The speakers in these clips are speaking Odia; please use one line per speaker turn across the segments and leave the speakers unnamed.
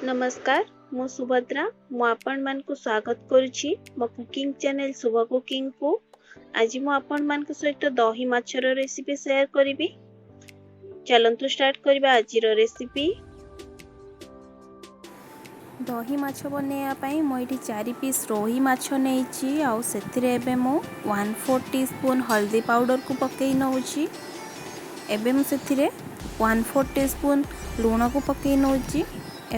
ନମସ୍କାର, ମୁଁ ସୁଭଦ୍ରା। ମୁଁ ଆପଣମାନଙ୍କୁ ସ୍ୱାଗତ କରୁଛି ମୋ କୁକିଂ ଚ୍ୟାନେଲ ଶୁଭ କୁକିଂକୁ। ଆଜି ମୁଁ ଆପଣମାନଙ୍କ ସହିତ ଦହି ମାଛର ରେସିପି ସେୟାର କରିବି। ଚାଲନ୍ତୁ ଷ୍ଟାର୍ଟ କରିବା ଆଜିର ରେସିପି।
ଦହି ମାଛ ବନେଇବା ପାଇଁ ମୁଁ ଏଇଠି 4 ପିସ୍ ରୋହି ମାଛ ନେଇଛି, ଆଉ ସେଥିରେ ଏବେ ମୁଁ 1/4 ଟି ସ୍ପୁନ୍ ହଳଦୀ ପାଉଡ଼ରକୁ ପକାଇ ନେଉଛି। ଏବେ ମୁଁ ସେଥିରେ 1/4 ଟି ସ୍ପୁନ୍ ଲୁଣକୁ ପକାଇ ନେଉଛି।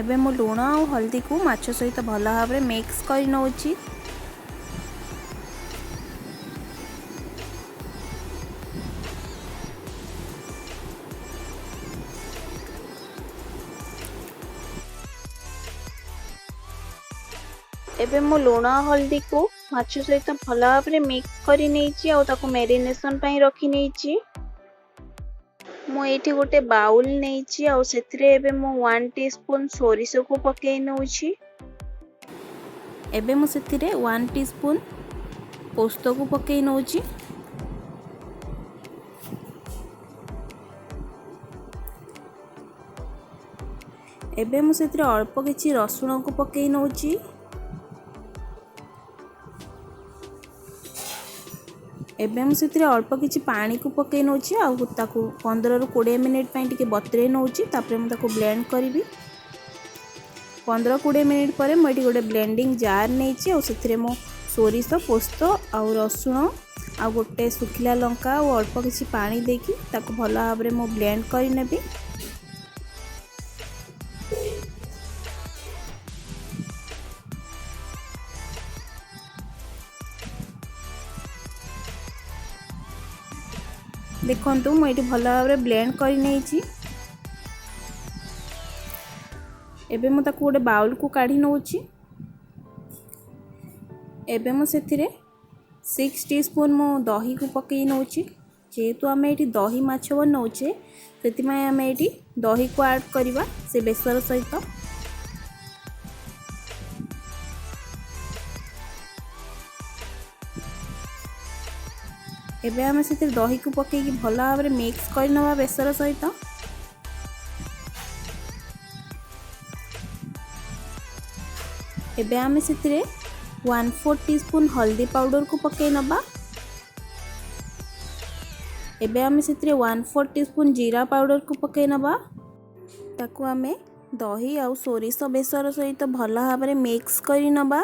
ଏବେ ମୁଁ ଲୁଣ ଆଉ ହଳଦୀକୁ ମାଛ ସହିତ ଭଲ ଭାବରେ ମିକ୍ସ କରି ନେଉଛି।
ଏବେ ମୁଁ ଲୁଣ ହଳଦୀକୁ ମାଛ ସହିତ ଭଲ ଭାବରେ ମିକ୍ସ କରି ନେଇଛି ଆଉ ତାକୁ ମ୍ୟାରିନେସନ୍ ପାଇଁ ରଖି ନେଇଛି। ମୁଁ ଏଇଠି ଗୋଟେ ବାଉଲ୍ ନେଇଛି ଆଉ ସେଥିରେ ଏବେ ମୁଁ 1 ଟି ସ୍ପୁନ୍ ସୋରିଷକୁ ପକାଇ ନେଉଛି।
ଏବେ ମୁଁ ସେଥିରେ 1 ଟି ସ୍ପୁନ୍ ପୋସ୍ତକୁ ପକାଇ ନେଉଛି। ଏବେ ମୁଁ ସେଥିରେ ଅଳ୍ପ କିଛି ରସୁଣକୁ ପକାଇ ନେଉଛି। ଏବେ ମୁଁ ସେଥିରେ ଅଳ୍ପ କିଛି ପାଣିକୁ ପକାଇ ନେଉଛି ଆଉ ତାକୁ 15ରୁ 20 ମିନିଟ୍ ପାଇଁ ଟିକେ ବତୁରେଇ ନେଉଛି। ତାପରେ ମୁଁ ତାକୁ ବ୍ଲେଣ୍ଡ କରିବି। 15-20 ମିନିଟ୍ ପରେ ମୁଁ ଏଠି ଗୋଟେ ବ୍ଲେଣ୍ଡିଂ ଜାର୍ ନେଇଛି ଆଉ ସେଥିରେ ମୁଁ ସୋରିଷ, ପୋସ୍ତ ଆଉ ରସୁଣ ଆଉ ଗୋଟେ ଶୁଖିଲା ଲଙ୍କା ଆଉ ଅଳ୍ପ କିଛି ପାଣି ଦେଇକି ତାକୁ ଭଲ ଭାବରେ ମୁଁ ବ୍ଲେଣ୍ଡ କରିନେବି। ଦେଖନ୍ତୁ, ମୁଁ ଏଇଠି ଭଲ ଭାବରେ ବ୍ଲେଣ୍ଡ କରି ନେଇଛି। ଏବେ ମୁଁ ତାକୁ ଗୋଟେ ବାଉଲକୁ କାଢ଼ି ନେଉଛି। ଏବେ ମୁଁ ସେଥିରେ 6 ଟି ସ୍ପୁନ୍ ମୁଁ ଦହିକୁ ପକାଇ ନେଉଛି। ଯେହେତୁ ଆମେ ଏଇଠି ଦହି ମାଛ ବନାଉଛେ, ସେଥିପାଇଁ ଆମେ ଏଇଠି ଦହିକୁ ଆଡ଼୍ କରିବା ସେ ବେସର ସହିତ। ଏବେ ଆମେ ସେଥିରେ ଦହିକୁ ପକାଇକି ଭଲ ଭାବରେ ମିକ୍ସ କରିନେବା ବେସର ସହିତ। ଏବେ ଆମେ ସେଥିରେ 1/4 ଟି ସ୍ପୁନ୍ ହଳଦୀ ପାଉଡ଼ରକୁ ପକାଇ ନେବା। ଏବେ ଆମେ ସେଥିରେ 1/4 ଟି ସ୍ପୁନ୍ ଜିରା ପାଉଡ଼ରକୁ ପକାଇ ନେବା। ତାକୁ ଆମେ ଦହି ଆଉ ସୋରିଷ ବେସର ସହିତ ଭଲ ଭାବରେ ମିକ୍ସ କରି ନେବା।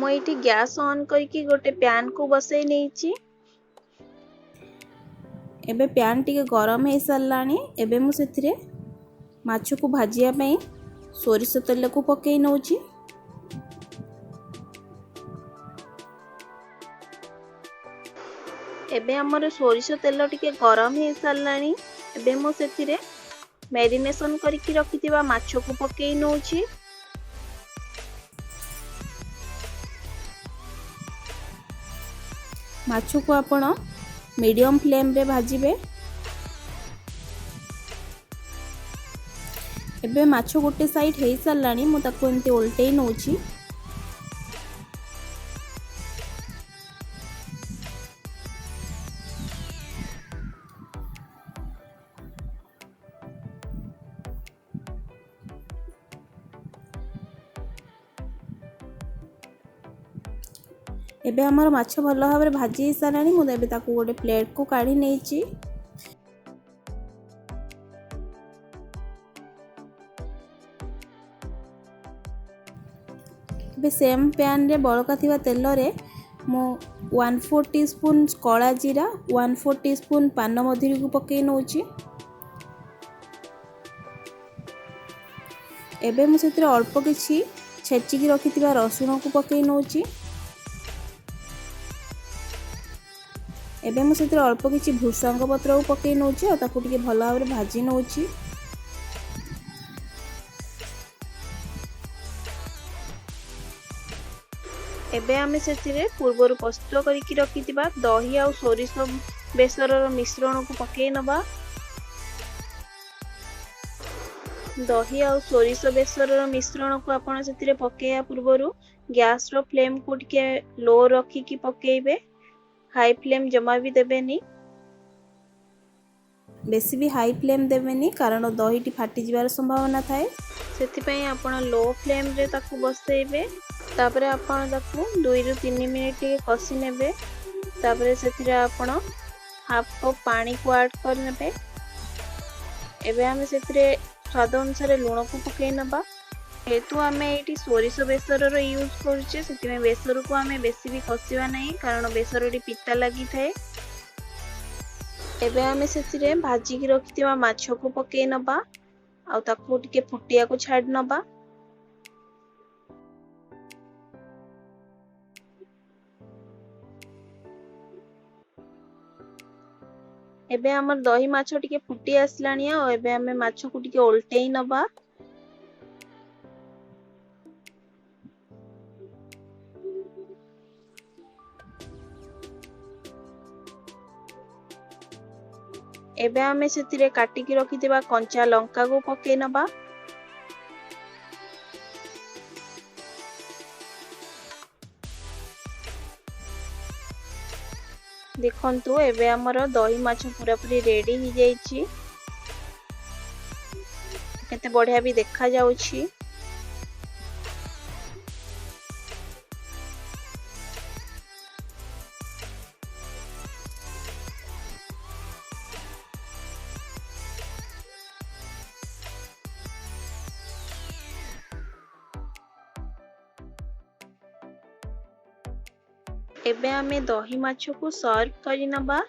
ମୁଁ ଏଇଠି ଗ୍ୟାସ୍ ଅନ୍ କରିକି ଗୋଟେ ପ୍ୟାନ୍କୁ ବସେଇ ନେଇଛି।
ଏବେ ପ୍ୟାନ୍ ଟିକେ ଗରମ ହେଇସାରିଲାଣି। ଏବେ ମୁଁ ସେଥିରେ ମାଛକୁ ଭାଜିବା ପାଇଁ ସୋରିଷ ତେଲକୁ ପକାଇ ନେଉଛି।
ଏବେ ଆମର ସୋରିଷ ତେଲ ଟିକେ ଗରମ ହେଇସାରିଲାଣି। ଏବେ ମୁଁ ସେଥିରେ ମ୍ୟାରିନେସନ୍ କରିକି ରଖିଥିବା ମାଛକୁ ପକାଇ ନେଉଛି।
ମାଛକୁ ଆପଣ ମିଡ଼ିୟମ୍ ଫ୍ଲେମ୍ରେ ଭାଜିବେ। ଏବେ ମାଛ ଗୋଟେ ସାଇଡ଼୍ ହେଇସାରିଲାଣି, ମୁଁ ତାକୁ ଏମିତି ଓଲଟେଇ ନେଉଛି। ଏବେ ଆମର ମାଛ ଭଲ ଭାବରେ ଭାଜି ହେଇସାରିଲାଣି। ମୁଁ ଏବେ ତାକୁ ଗୋଟେ ପ୍ଲେଟ୍କୁ କାଢ଼ି ନେଇଛି। ଏବେ ସେମ୍ ପ୍ୟାନ୍ରେ ବଳକା ଥିବା ତେଲରେ ମୁଁ 1/4 ଟି ସ୍ପୁନ୍ କଳା ଜିରା, 1/4 ଟି ସ୍ପୁନ୍ ପାନମଧୁରୀକୁ ପକାଇ ନେଉଛି। ଏବେ ମୁଁ ସେଥିରେ ଅଳ୍ପ କିଛି ଛେଚିକି ରଖିଥିବା ରସୁଣକୁ ପକାଇ ନେଉଛି। ଏବେ ମୁଁ ସେଥିରେ ଅଳ୍ପ କିଛି ଭୃସଙ୍ଗ ପତ୍ରକୁ ପକାଇ ନେଉଛି ଆଉ ତାକୁ ଟିକେ ଭଲ ଭାବରେ ଭାଜି ନେଉଛି।
ଏବେ ଆମେ ସେଥିରେ ପୂର୍ବରୁ ପ୍ରସ୍ତୁତ କରିକି ରଖିଥିବା ଦହି ଆଉ ସୋରିଷ ବେସରର ମିଶ୍ରଣକୁ ପକାଇ ନେବା। ଦହି ଆଉ ସୋରିଷ ବେସରର ମିଶ୍ରଣକୁ ଆପଣ ସେଥିରେ ପକାଇବା ପୂର୍ବରୁ ଗ୍ୟାସ୍ର ଫ୍ଲେମ୍କୁ ଟିକେ ଲୋ ରଖିକି ପକାଇବେ, ହାଇ ଫ୍ଲେମ୍ ଜମା ବି ଦେବେନି।
ବେଶୀ ବି ହାଇ ଫ୍ଲେମ୍ ଦେବେନି, କାରଣ ଦହିଟି ଫାଟିଯିବାର ସମ୍ଭାବନା ଥାଏ।
ସେଥିପାଇଁ ଆପଣ ଲୋ ଫ୍ଲେମ୍ରେ ତାକୁ ବସେଇବେ। ତାପରେ ଆପଣ ତାକୁ 2ରୁ 3 ମିନିଟ୍ ଟିକେ କଷି ନେବେ। ତାପରେ ସେଥିରେ ଆପଣ ହାଫ୍ କପ୍ ପାଣିକୁ ଆଡ଼୍ କରିନେବେ। ଏବେ ଆମେ ସେଥିରେ ସ୍ୱାଦ ଅନୁସାରେ ଲୁଣକୁ ପକାଇ ନେବା। ଯେହେତୁ ଆମେ ଏଇଠି ସୋରିଷ ବେସରର ୟୁଜ୍ କରୁଛେ, ସେଥିପାଇଁ ବେସରକୁ ଆମେ ବେଶୀ ବି କଷିବା ନାହିଁ, କାରଣ ବେସରଟି ପିତା ଲାଗିଥାଏ। ଏବେ ଆମେ ସେଥିରେ ଭାଜିକି ରଖିଥିବା ମାଛକୁ ପକାଇ ନେବା ଆଉ ତାକୁ ଟିକେ ଫୁଟିବାକୁ ଛାଡ଼ି ନେବା। ଏବେ ଆମର ଦହି ମାଛ ଟିକେ ଫୁଟି ଆସିଲାଣି ଆଉ ଏବେ ଆମେ ମାଛକୁ ଟିକେ ଓଲଟେଇ ନେବା। ଏବେ ଆମେ ସେଥିରେ କାଟିକି ରଖିଥିବା କଞ୍ଚା ଲଙ୍କାକୁ ପକାଇ ନେବା। ଦେଖନ୍ତୁ, ଏବେ ଆମର ଦହି ମାଛ ପୁରାପୁରି ରେଡି ହେଇଯାଇଛି। କେତେ ବଢ଼ିଆ ବି ଦେଖାଯାଉଛି। ଏବେ ଆମେ ଦହି ମାଛକୁ ସର୍ଭ କରିନେବା।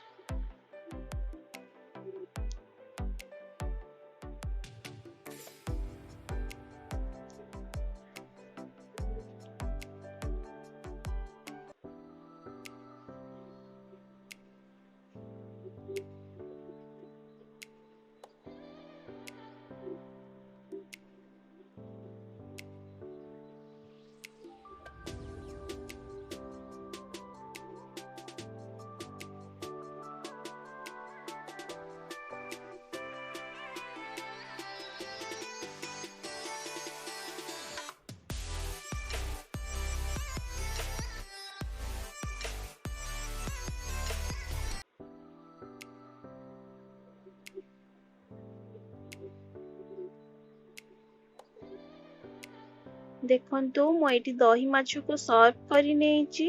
ଦେଖନ୍ତୁ, ମୁଁ ଏଇଠି ଦହି ମାଛକୁ ସର୍ଭ କରି ନେଇଛି।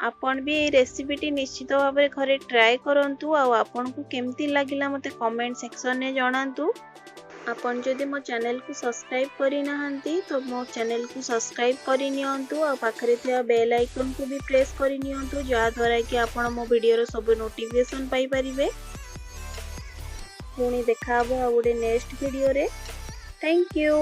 ଆପଣ ବି ଏଇ ରେସିପିଟି ନିଶ୍ଚିତ ଭାବରେ ଘରେ ଟ୍ରାଏ କରନ୍ତୁ ଆଉ ଆପଣଙ୍କୁ କେମିତି ଲାଗିଲା ମୋତେ କମେଣ୍ଟ ସେକ୍ସନରେ ଜଣାନ୍ତୁ। ଆପଣ ଯଦି ମୋ ଚ୍ୟାନେଲକୁ ସବସ୍କ୍ରାଇବ୍ କରିନାହାନ୍ତି, ତ ମୋ ଚ୍ୟାନେଲକୁ ସବସ୍କ୍ରାଇବ୍ କରିନିଅନ୍ତୁ ଆଉ ପାଖରେ ଥିବା ବେଲ୍ ଆଇକନ୍କୁ ବି ପ୍ରେସ୍ କରିନିଅନ୍ତୁ, ଯାହାଦ୍ୱାରା କି ଆପଣ ମୋ ଭିଡ଼ିଓର ସବୁ ନୋଟିଫିକେସନ୍ ପାଇପାରିବେ। ପୁଣି ଦେଖାହେବ ଆଉ ଗୋଟେ ନେକ୍ସଟ ଭିଡ଼ିଓରେ। Thank you.